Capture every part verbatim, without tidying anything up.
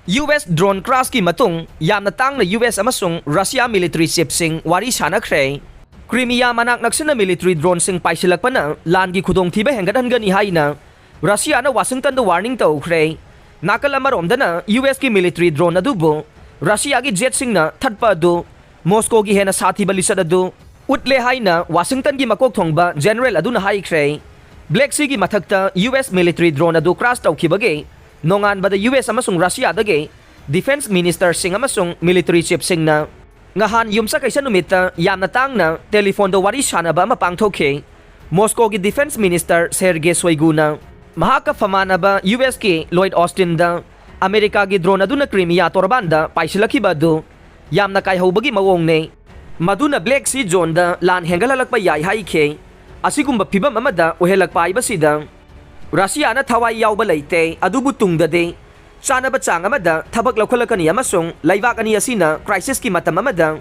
U S drone crashꯀꯤ ꯃꯇꯨꯡ ꯌꯥꯝꯅ ꯇꯥꯡꯅ ꯌꯨ ꯑꯦꯁ ꯑꯃꯁꯨꯡ ꯔꯁꯤꯌꯥ military chiefꯁꯤꯡ ꯋꯥꯔꯤ ꯁꯥꯅꯈ꯭ꯔꯦ꯫ ꯀ꯭ꯔꯤꯃꯤꯌꯥ ꯃꯅꯥꯛ ꯅꯛꯁꯤꯟꯅ military droneꯁꯤꯡ ꯄꯥꯏꯁꯤꯜꯂꯛꯄꯅ ꯂꯥꯟꯒꯤ ꯈꯨꯗꯣꯡꯊꯤꯕ ꯍꯦꯟꯒꯠꯍꯟꯒꯅꯤ ꯍꯥꯏꯅ ꯔꯁꯤꯌꯥꯅ ꯋꯥꯁꯤꯡꯇꯟꯗ warning ꯇꯧꯈ꯭ꯔꯦ꯫ ꯅꯥꯀꯜ ꯑꯃꯔꯣꯝꯗꯅ ꯌꯨ ꯑꯦꯁꯀꯤ military drone ꯑꯗꯨꯕꯨ ꯔꯁꯤꯌꯥꯒꯤ jetꯁꯤꯡꯅ ꯊꯠꯄ ꯑꯗꯨ ꯃꯣꯁꯀꯣꯒꯤ ꯍꯦꯟꯅ ꯁꯥꯊꯤꯕ ꯂꯤꯆꯠ ꯑꯗꯨ ꯎꯠꯂꯦ ꯍꯥꯏꯅ ꯋꯥꯁꯤꯡꯇꯟꯒꯤ ꯃꯀꯣꯛ ꯊꯣꯡꯕ general ꯑꯗꯨꯅ ꯍꯥꯏꯈ꯭ꯔꯦ꯫ Black Seaꯒꯤ ꯃꯊꯛꯇ ꯌꯨ ꯑꯦꯁ military drone ꯑꯗꯨ crash ꯇꯧꯈꯤꯕꯒꯤ ꯅꯣꯡꯉꯥꯟꯕꯗ ꯌꯨ ꯑꯦꯁ ꯑꯃꯁꯨꯡ ꯔꯁꯤꯌꯥꯗꯒꯤ defence ministerꯁꯤꯡ ꯑꯃꯁꯨꯡ military chiefꯁꯤꯡꯅ ꯉꯍꯥꯟ ꯌꯨꯝꯁꯀꯩꯁ ꯅꯨꯃꯤꯠꯇ ꯌꯥꯝꯅ ꯇꯥꯡꯅ telephone ꯗ ꯋꯥꯔꯤ ꯁꯥꯅꯕ ꯑꯃ ꯄꯥꯡꯊꯣꯛꯈꯤ꯫ ꯃꯣꯁꯀꯣꯒꯤ defence minister Sergei Shoiguꯅ ꯃꯍꯥꯛꯀ ꯐꯃꯥꯟꯅꯕ ꯌꯨ ꯑꯦꯁꯀꯤ Lloyd Austinꯗ ꯑꯃꯦꯔꯤꯀꯥꯒꯤ drone ꯑꯗꯨꯅ ꯀ꯭ꯔꯤꯃꯤꯌꯥ ꯇꯣꯔꯕꯥꯟꯗ ꯄꯥꯏꯁꯤꯜꯂꯛꯈꯤꯕ ꯑꯗꯨ ꯌꯥꯝꯅ ꯀꯥꯏꯍꯧꯕꯒꯤ ꯃꯑꯣꯡꯅꯤ꯫ ꯃꯗꯨꯅ Black Sea zoneꯗ ꯂꯥꯟ ꯍꯦꯟꯒꯠꯍꯜꯂꯛꯄ ꯌꯥꯏ ꯍꯥꯏꯈꯤ꯫ ꯑꯁꯤꯒꯨꯝꯕ ꯐꯤꯚꯝ ꯑꯃꯗ ꯑꯣꯏꯍꯜꯂꯛꯄ ꯍꯥꯏꯕꯁꯤꯗ ꯔꯁꯤꯌꯥꯅ ꯊꯋꯥꯏ ꯌꯥꯎꯕ ꯂꯩꯇꯦ, ꯑꯗꯨꯕꯨ ꯇꯨꯡꯗꯗꯤ ꯆꯥꯅꯕ ꯆꯥꯡ ꯑꯃꯗ ꯊꯕꯛ ꯂꯧꯈꯠꯂꯛꯀꯅꯤ ꯑꯃꯁꯨꯡ ꯂꯩꯕꯥꯛ ꯑꯅꯤ ꯑꯁꯤꯅ crisisꯀꯤ ꯃꯇꯝ ꯑꯃꯗ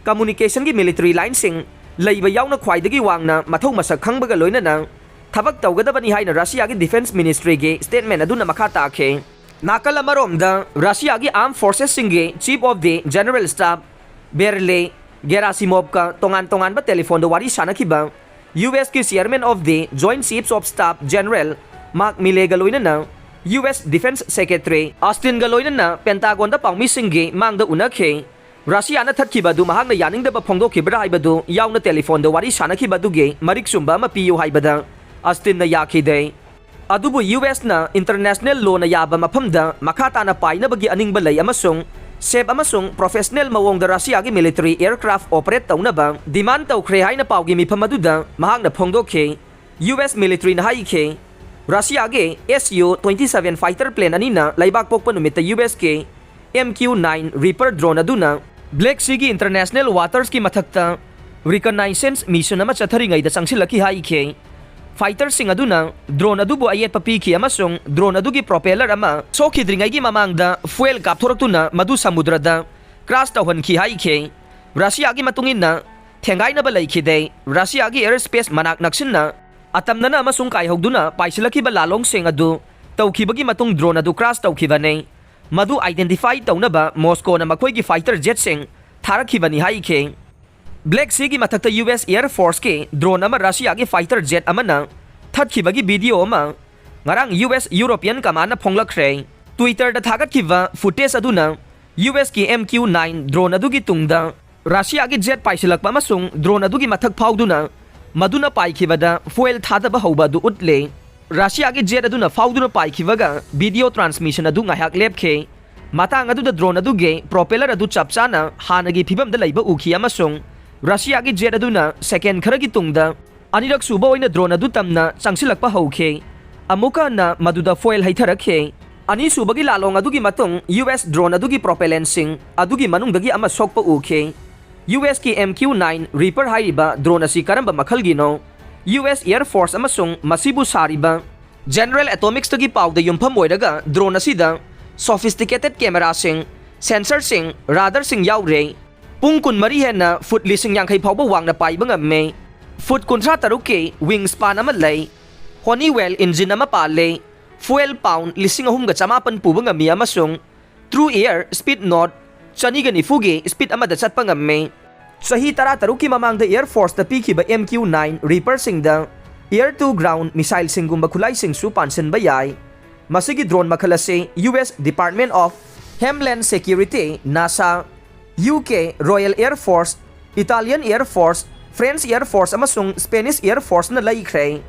communicationꯒꯤ military lineꯁꯤꯡ ꯂꯩꯕ ꯌꯥꯎꯅ ꯈ꯭ꯋꯥꯏꯗꯒꯤ ꯋꯥꯡꯅ ꯃꯊꯧ ꯃꯁꯛ ꯈꯪꯕꯒ ꯂꯣꯏꯅꯅ ꯊꯕꯛ ꯇꯧꯒꯗꯕꯅꯤ ꯍꯥꯏꯅ ꯔꯁꯤꯌꯥꯒꯤ defence ministryꯒꯤ statement ꯑꯗꯨꯅ ꯃꯈꯥ ꯇꯥꯈꯤ꯫ ꯅꯥꯀꯜ ꯑꯃꯔꯣꯝꯗ ꯔꯁꯤꯌꯥꯒꯤ armed forcesꯁꯤꯡꯒꯤ chief of the general staff Berle Gerasimovꯀ ꯇꯣꯉꯥꯟ ꯇꯣꯉꯥꯟꯕ telephone ꯗ ꯋꯥꯔꯤ ꯁꯥꯅꯈꯤꯕ ꯌꯨ ꯑꯦꯁꯀꯤ chairman of the Joint Chiefs of Staff General Mark Milleyꯒ ꯂꯣꯏꯅꯅ ꯌꯨ ꯑꯦꯁ defence secretary Austinꯒ ꯂꯣꯏꯅꯅ Pentagonꯗ ꯄꯥꯎꯃꯤꯁꯤꯡꯒꯤ ꯃꯥꯡꯗ ꯎꯅꯈꯤ꯫ ꯔꯁꯤꯌꯥꯅ ꯊꯠꯈꯤꯕ ꯑꯗꯨ ꯃꯍꯥꯛꯅ ꯌꯥꯅꯤꯡꯗꯕ ꯐꯣꯡꯗꯣꯛꯈꯤꯕ꯭ꯔꯥ ꯍꯥꯏꯕꯗꯨ ꯌꯥꯎꯅ telephone ꯗ ꯋꯥꯔꯤ ꯁꯥꯅꯈꯤꯕ ꯑꯗꯨꯒꯤ ꯃꯔꯤꯛ ꯆꯨꯝꯕ ꯑꯃ ꯄꯤꯌꯨ ꯍꯥꯏꯕꯗ Austinꯅ ꯌꯥꯈꯤꯗꯦ꯫ ꯑꯗꯨꯕꯨ ꯌꯨ ꯑꯦꯁꯅ international lawꯅ ꯌꯥꯕ ꯃꯐꯝꯗ ꯃꯈꯥ ꯇꯥꯅ ꯄꯥꯏꯅꯕꯒꯤ ꯑꯅꯤꯡꯕ ꯂꯩ ꯑꯃꯁꯨꯡ safe ꯑꯃꯁꯨꯡ professional ꯃꯑꯣꯡꯗ ꯔꯁꯤꯌꯥꯒꯤ military aircraft operate ꯇꯧꯅꯕ demand ꯇꯧꯈ꯭ꯔꯦ ꯍꯥꯏꯅ ꯄꯥꯎꯒꯤ ꯃꯤꯐꯝ ꯑꯗꯨꯗ ꯃꯍꯥꯛꯅ ꯐꯣꯡꯗꯣꯛꯈꯤ꯫ ꯌꯨ ꯑꯦꯁ militaryꯅ ꯍꯥꯏꯈꯤ, ꯔꯁꯤꯌꯥꯒꯤ Su twenty seven fighter plane ꯑꯅꯤꯅ ꯂꯩꯕꯥꯛꯄꯣꯛꯄ ꯅꯨꯃꯤꯠꯇ ꯌꯨ ꯑꯦꯁꯀꯤ M Q nine Reaper drone ꯑꯗꯨꯅ Black Seaꯒꯤ international watersꯀꯤ ꯃꯊꯛꯇ reconnaissance mission ꯑꯃ ꯆꯠꯊꯔꯤꯉꯩꯗ ꯆꯪꯁꯤꯜꯂꯛꯈꯤ ꯍꯥꯏꯈꯤ꯫ Fighterꯁꯤꯡ ꯑꯗꯨꯅ drone ꯑꯗꯨꯕꯨ ꯑꯌꯦꯠꯄ ꯄꯤꯈꯤ ꯑꯃꯁꯨꯡ drone ꯑꯗꯨꯒꯤ propeller ꯑꯃ ꯁꯣꯛꯈꯤꯗ꯭ꯔꯤꯉꯩꯒꯤ ꯃꯃꯥꯡꯗ fuel ꯀꯥꯞꯊꯣꯔꯛꯇꯨꯅ ꯃꯗꯨ ꯁꯃꯨꯗ꯭ꯔꯗ crash ꯇꯧꯍꯟꯈꯤ ꯍꯥꯏꯈꯤ꯫ ꯔꯁꯤꯌꯥꯒꯤ ꯃꯇꯨꯡ ꯏꯟꯅ ꯊꯦꯡꯒꯥꯏꯅꯕ ꯂꯩꯈꯤꯗꯦ꯫ ꯔꯁꯤꯌꯥꯒꯤ airspace ꯃꯅꯥꯛ ꯅꯛꯁꯤꯟꯅ ꯑꯇꯝꯅꯅ ꯑꯃꯁꯨꯡ ꯀꯥꯏꯍꯧꯗꯨꯅ ꯄꯥꯏꯁꯤꯜꯂꯛꯈꯤꯕ ꯂꯥꯂꯣꯡꯁꯤꯡ ꯑꯗꯨ ꯇꯧꯈꯤꯕꯒꯤ ꯃꯇꯨꯡ drone ꯑꯗꯨ crash ꯇꯧꯈꯤꯕꯅꯤ꯫ ꯃꯗꯨ identify ꯇꯧꯅꯕ ꯃꯣꯁꯀꯣꯅ ꯃꯈꯣꯏꯒꯤ fighter jetꯁꯤꯡ ꯊꯥꯔꯛꯈꯤꯕꯅꯤ ꯍꯥꯏꯈꯤ꯫ Black Seaꯒꯤ ꯃꯊꯛꯇ U S Air Forceꯀꯤ drone ꯑꯃ Russiaꯒꯤ fighter jet ꯑꯃꯅ ꯊꯠꯈꯤꯕꯒꯤ video ꯑꯃ ꯉꯔꯥꯡ U S European Commandꯅ ꯐꯣꯡꯂꯛꯈ꯭ꯔꯦ꯫ Twitterꯗ ꯊꯥꯒꯠꯈꯤꯕ footage ꯑꯗꯨꯅ U Sꯀꯤ M Q nine drone ꯑꯗꯨꯒꯤ ꯇꯨꯡꯗ Russiaꯒꯤ jet ꯄꯥꯏꯁꯤꯜꯂꯛꯄ ꯑꯃꯁꯨꯡ drone ꯑꯗꯨꯒꯤ ꯃꯊꯛ ꯐꯥꯎꯗꯨꯅ ꯃꯗꯨꯅ ꯄꯥꯏꯈꯤꯕꯗ fuel ꯊꯥꯗꯕ ꯍꯧꯕ ꯑꯗꯨ ꯎꯠꯂꯦ꯫ Russiaꯒꯤ jet ꯑꯗꯨꯅ ꯐꯥꯎꯗꯨꯅ ꯄꯥꯏꯈꯤꯕꯒ video transmission ꯑꯗꯨ ꯉꯥꯏꯍꯥꯛ ꯂꯦꯞꯈꯤ꯫ ꯃꯇꯥꯡ ꯑꯗꯨꯗ drone ꯑꯗꯨꯒꯤ propeller ꯑꯗꯨ ꯆꯞ ꯆꯥꯅ ꯍꯥꯟꯅꯒꯤ ꯐꯤꯕꯝꯗ ꯂꯩꯕ ꯎꯈꯤ ꯑꯃꯁꯨꯡ Russiaꯒꯤ jet ꯑꯗꯨꯅ second ꯈꯔꯒꯤ ꯇꯨꯡꯗ ꯑꯅꯤꯔꯛ ꯁꯨꯕ ꯑꯣꯏꯅ drone ꯑꯗꯨ ꯇꯝꯅ ꯆꯪꯁꯤꯜꯂꯛꯄ ꯍꯧꯈꯤ꯫ ꯑꯃꯨꯛꯀ ꯍꯟꯅ ꯃꯗꯨꯗ fuel ꯍꯩꯊꯔꯛꯈꯤ꯫ ꯑꯅꯤꯁꯨꯕꯒꯤ ꯂꯥꯂꯣꯡ ꯑꯗꯨꯒꯤ ꯃꯇꯨꯡ U S drone ꯑꯗꯨꯒꯤ propellantꯁꯤꯡ ꯑꯗꯨꯒꯤ ꯃꯅꯨꯡꯗꯒꯤ ꯑꯃ ꯁꯣꯛꯄ ꯎꯈꯤ꯫ U Sꯀꯤ M Q nine Reaper ꯍꯥꯏꯔꯤꯕ drone ꯑꯁꯤ ꯀꯔꯝꯕ ꯃꯈꯜꯒꯤꯅꯣ? U S Air Force ꯑꯃꯁꯨꯡ ꯃꯁꯤꯕꯨ ꯁꯥꯔꯤꯕ General Atomicsꯇꯒꯤ ꯄꯥꯎꯗ ꯌꯨꯝꯐꯝ ꯑꯣꯏꯔꯒ drone ꯑꯁꯤꯗ sophisticated cameraꯁꯤꯡ, sensorꯁꯤꯡ, radarꯁꯤꯡ ꯌꯥꯎꯔꯦ꯫ ꯄꯨꯡ ꯀꯨꯟꯃꯔꯤ ꯍꯦꯟꯅ foot ꯂꯤꯁꯤꯡ ꯌꯥꯡꯈꯩ ꯐꯥꯎꯕ ꯋꯥꯡꯅ ꯄꯥꯏꯕ ꯉꯝꯃꯦ꯫ Foot ꯀꯨꯟꯊ꯭ꯔꯥ ꯇꯔꯨꯛꯀꯤ wingspan ꯑꯃ ꯂꯩ꯫ Honeywell engine ꯑꯃ ꯄꯥꯜꯂꯦ꯫ Fuel pound ꯂꯤꯁꯤꯡ ꯑꯍꯨꯝꯒ ꯆꯃꯥꯄꯟ ꯄꯨꯕ ꯉꯝꯃꯤ ꯑꯃꯁꯨꯡ true air speed knot ꯆꯅꯤꯒ ꯅꯤꯐꯨꯒꯤ speed ꯑꯃꯗ ꯆꯠꯄ ꯉꯝꯃꯤ꯫ ꯆꯍꯤ ꯇꯔꯥꯇꯔꯨꯛꯀꯤ ꯃꯃꯥꯡꯗ Air Forceꯇ ꯄꯤꯈꯤꯕ M Q nine Reaperꯁꯤꯡꯗ air to ground missileꯁꯤꯡꯒꯨꯝꯕ ꯈꯨꯠꯂꯥꯏꯁꯤꯡꯁꯨ ꯄꯥꯟꯁꯤꯟꯕ ꯌꯥꯏ꯫ ꯃꯁꯤꯒꯤ drone ꯃꯈꯜ ꯑꯁꯤ U S Department of Homeland Security, NASA, U K Royal Air Force, Italian Air Force, French Air Force ꯑꯃꯁꯨꯡ Spanish Air Forceꯅ ꯂꯩꯈ꯭ꯔꯦ꯫